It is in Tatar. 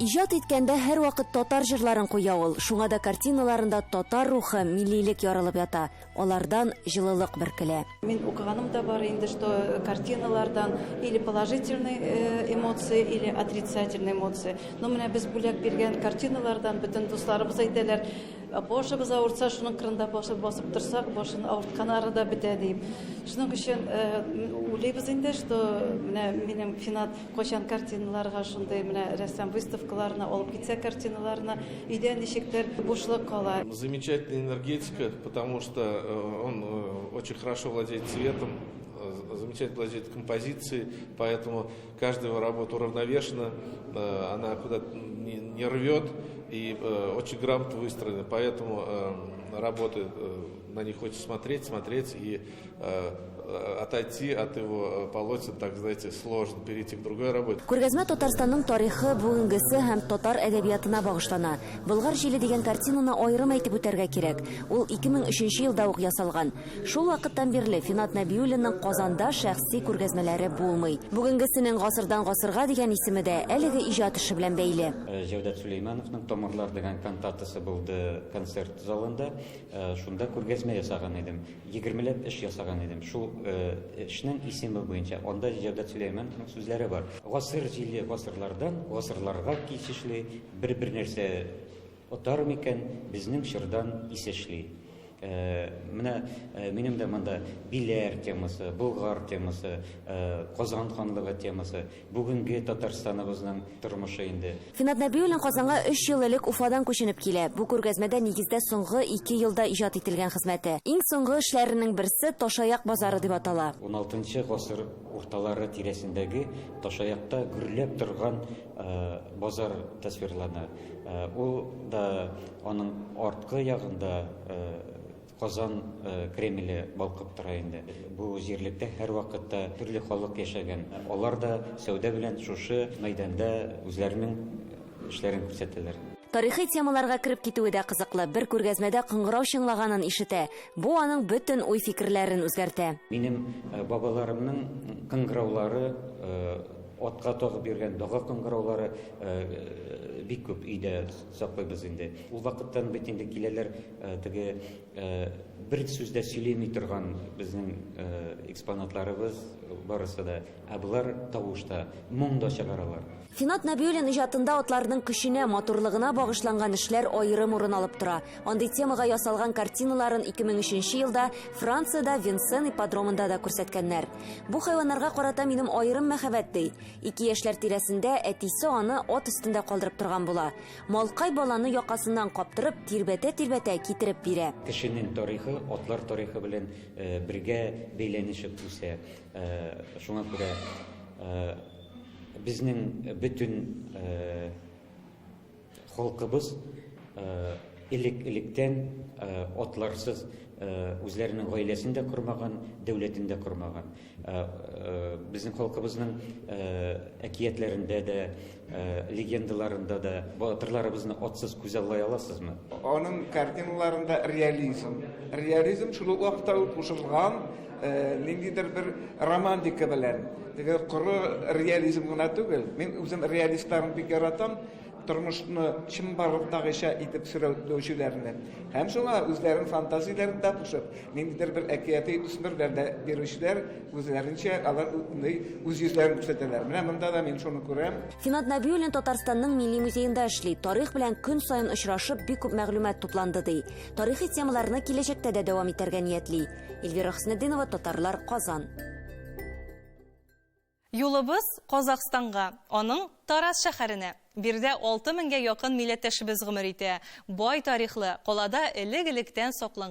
Иҗат иткәндә һәрвакыт татар җырларын куя ул. Шуңа да картиналарында татар рухы, миллилек ярылып ята. Алардан җылылык бөркелә. Мин укыганым да бар инде, что картиналардан или положительный э, эмоции, или отрицательный эмоции. Но менә без бүләк биргән картиналардан бөтен дусларыбыз әйтәләр, башыбыз авыртса, шуның кырында басып басып торсак, башын авырткан арада бетә дип. Шуның өчен э, уйлыйбыз инде, что менә минем Финат кайчан картиналарга шундый менә рәссам выставкаларына алып китсә картиналарны, өйдә ничектер бушлык кала. Замечательная энергетика, потому что э, он э, очень хорошо владеет цветом, замечательно владеет композицией, поэтому каждая его работа уравновешена, она куда-то не рвет и очень грамотно выстроена. Поэтому работы на них хочется смотреть, смотреть и отойти от его полотен, так знаете, сложно перейти к другой работе. Күргәзмә Татарстанның тарихы, бүгенгесе һәм татар әдәбиятына багышлана. Болгар җиле дигән картинаны аерым әйтеп үтәргә кирәк. Ул 2003 елда ук ясалган. Шул вакыттан бирле Финат Нәбиуллинның Казанда шәхси күргәзмәләре булмый. Бүгенгесенең Гасырдан гасырга дигән исеме дә әлеге иҗат эше белән бәйле. Җәүдәт Сөләймановның Тамырлар дигән кантатасы булды концерт залында. Шунда күргәзмә ясаган идем. Егермеләп эш ясаган идем. Шул эшнең исеме буенча. Анда Җәүдәт Сөләймановның сүзләре бар. Гасыр җиле гасырлардан гасырларга кичешли, бер-бер нәрсә Отар микән безнең чордан исешли. Менә минем дә монда Биләр темасы, Болгар темасы, Казан ханлыгы темасы, бүгенге Татарстаныбызның тормышы инде. Финат Нәбиуллин Казанга өч ел элек Уфадан күченеп килә. Бу күргәзмәдә нигездә соңгы ике елда иҗат ителгән хезмәте. Иң соңгы эшләренең берсе Ташаяк базары дип атала. Уналтынчы гасыр урталары тирәсендәге Ташаякта гөрләп торган базар тасвирлана. Ул да аның арткы ягында Казан Кремле балкып тора инде. Бу җирлектә һәрвакытта төрле халык яшәгән. Алар да сәүдә белән шушы мәйданда үзләренең эшләрен күрсәтәләр. Тарихи темаларга кереп китүе дә кызыклы. Бер күргәзмәдә кыңгырау чыңлаганын ишетә. Бу аның бөтен уй-фикерләрен үзгәртә. Минем бабаларымның кыңгыраулары Атка тагып йөргән дага кыңгыраулары бик күп өйдә саклыйбыз инде. Ул вакыттан бит инде киләләр теге бер сүз дә сөйләми торган безнең экспонатларыбыз барысы да. Ә болар тавыш та, моң да чыгаралар. Финат Нәбиуллин иҗатында атларның көченә, матурлыгына багышланган эшләр аерым урын алып тора. Андый темага ясалган картиналарын 2003 елда Франциядә Винсен ипподромында да күрсәткәннәр. Бу хайваннарга карата минем аерым мәхәббәт, ди. Ике яшьләр тирәсендә әтисе аны ат өстендә калдырып торган була. Малкай баланы якасыннан каптырып, тирбәтә-тирбәтә китереп бирә. Кешенең тарихы атлар тарихы белән бергә бәйләнешеп үсә. Шуңа күрә безнең бөтен Халкыбыз элек-электән атларсыз үзләренең гаиләсен дә кормаган, дәүләтен дә кормаган. Безнең халкыбызның әкиятләрендә дә, легендаларында да батырларыбызны атсыз күзаллай аласызмы? Аның картиналарында реализм. Реализм шул ук вакытта ул кушылган ниндидер бер романтика белән. Теге коры реализм гына түгел. Мин үзем реалистларны бик яратам. Тормышны чынбарлыктагыча итеп сурәтләүчеләрне. Һәм шуңа үзләренең фантазияләрен дә кушып, ниндидер бер әкияти төсмерләр дә бирүчеләр үзләренчә алар үз йөзләрен күрсәтәләр. Менә монда да мин шуны күрәм. Финат Нәбиуллин Татарстанның Милли музеенда эшли. Тарих белән көн саен очрашып, бик күп мәгълүмат тупланды, ди. Тарихи темаларны киләчәктә дә дәвам итәргә ниятли. Эльвира Хөснетдинова, Татарлар, Казан. Юлыбыз Казахстанга, аның Тараз шәһәренә. Биредә 6 меңгә якын милләттәшебез гомер итә. Бай тарихлы, калада элек-электән сакланган.